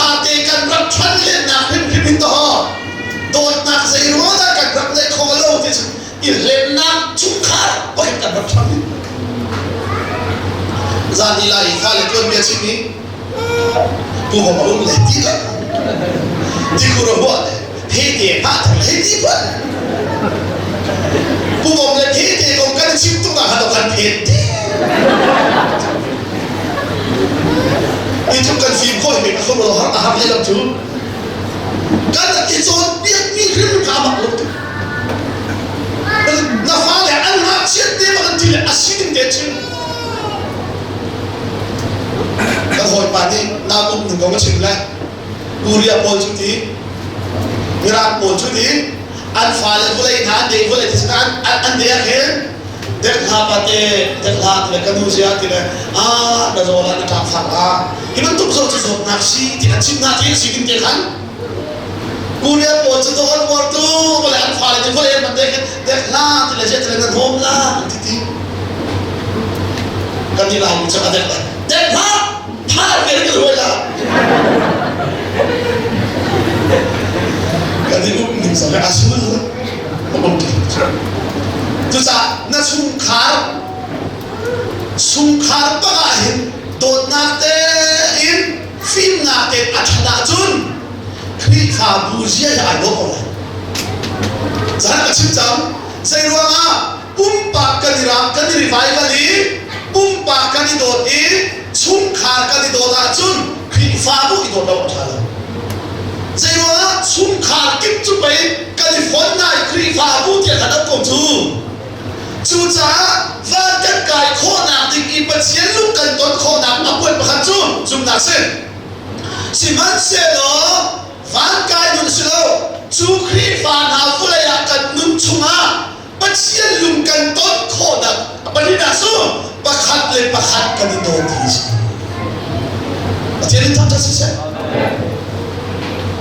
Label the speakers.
Speaker 1: Fate kan rak ṭhan lennak hrimhrim hin to dawtnak zei ruang dah kan rak neih khawh lo ti cu i hlennak chungkhar pakhat kan rak ṭhan. Zan i lai fa le tuan bia chim i pu hom a um le ti lo ti khu ro hua le he te ha thang he ti phan pu bom le he te kong kan chim tuk ah khan kan phet te ti cu kan fim khoi me khom lo har har le lam cu kan i cawn piak mi hrim kha mak lo tu na fale an ngakchiat te bak an ti le a sining te chim. Kan hawipa nih nau um ning kong a chim le Korea pawl cu ti, Mirang pawl cu ti, an fale vawlei hna an dei vawlei ti an an dei ah khin dek hla pa te dek hla ti le ka nu zia ti le a na zaw la na ṭang fak la hi bantuk zaw cu zawtnak si ti an chim hna ti si ding te khan Korea pawl cu dawr uar tu vawlei an fale ti vawlei an man dek dek hla ti le zia ti le na hnawm la an ti ti kan i lai mi cu a dek la dek hla tha ke kan ruai la kan i um ning sa a sul um ti. Cucaah na chungkhar chungkhar bak ah hin dawtnak tein fimnak tein a ṭhat ahcun Khrihfabu zia hi ai dawh ko lai. Zan ka chim cang. Zei ruangah pumpak kan i ram kan i revival i pumpak kan i dawt i chungkhar kan i dawt ahcun Khrihfabu i dawt lo a ṭha lo. Zei ruangah chungkhar kip cu pei kan i fon nai Khrihfabu tiah khan an ko cu. Cucaah van kan kai khawhnak ding i Pathian lung kan ton khawhnak a puan pakhat cu zumhnak si. Sihmanhsehlaw van kai nun si lo, cu Khrihfa hna vawlei ah kan nun chungah Pathian lung kan ton khawhnak a pahnihnak cu pakhat le pakhat kan i dawt hi a si. Pathian in thangṭhat siseh.